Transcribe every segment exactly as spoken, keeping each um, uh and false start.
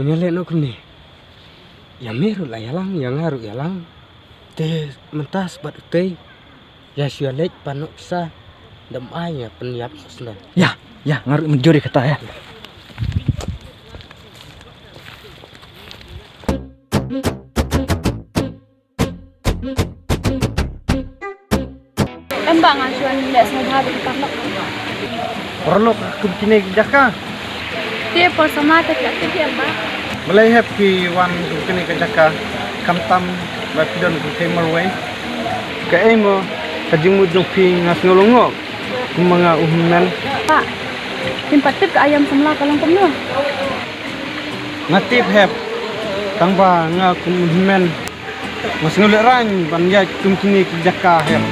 Nga leh noh kumne. Ïa me ruh la ïalang, ïa nga ruh ïalang. Te mynta sbat utei. Ïa shu ïa leit pan noh pisa. Dam ai ïa pynïap sosna. Ïa, ïa, nga ruh mynjur ïa kata ïa. Em bah, nga shu wan leh sngewbha bad ki paralok. Paralok kum kine ki jaka? Te por samla te ka te em bah. Balei hep phi wan kum kine ki jaka? Khamtam ba phi don kum kine marwei. Kaei mo ka jingmut jong phi, nga sngew lyngngoh kum ma nga u hynmen. Bah, phim pat tip ka aiom samla ka long kumno. Nga tip hep, tang ba nga kum u hynmen nga sngew lehraiñ ban ïaid kum kine ki jaka hep.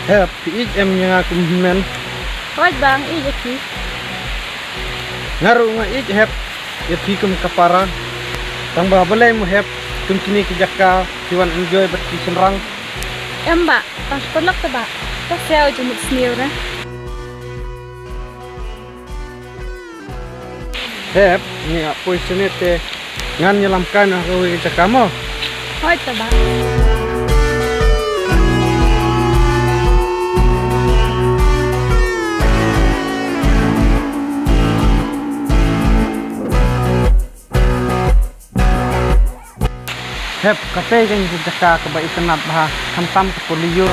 Hep, phi ïeit em ïa nga kum hynmen? Hooid bah, nga ïeit ïa phi. Nga ruh nga ïeit hep ïa phi kum ka para. Tang ba balei mo hep, kum kine ki jaka phi wan enjoy bad ki shynrang? Em bah, tang shu paralok te bah. Ka siew jingmut sniew re. Hep, ngi ap poi shane te ngan ïalam kai na kawei ka jaka mo. Hooid te bah. Hep, katei ka jaka kaba itynnad bha, khamtam ka por lyiur.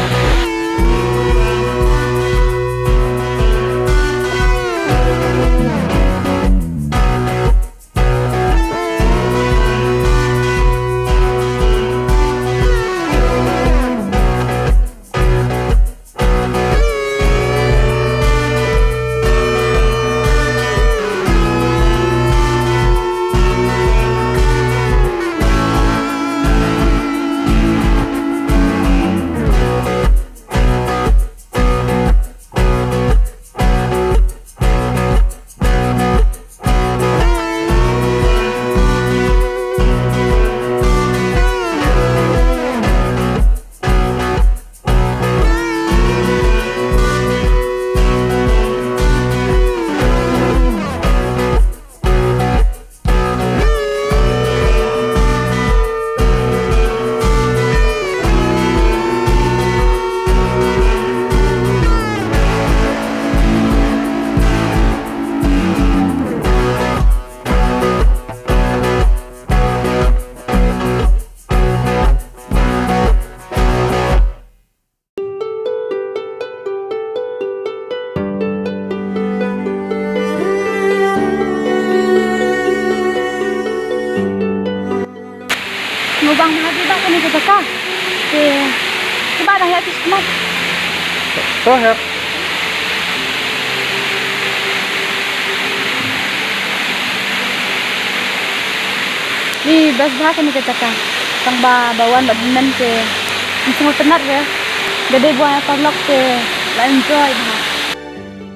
Nga bang bha dei ba kane ka jaka. Te, te ba dang ïa ki smat. To hep. Ni best bha kane ka jaka. Tang ba, ba wan bad hynmen te. Ngi sngewtynnat re. Da dei ba wan paralok te la enjoy bha.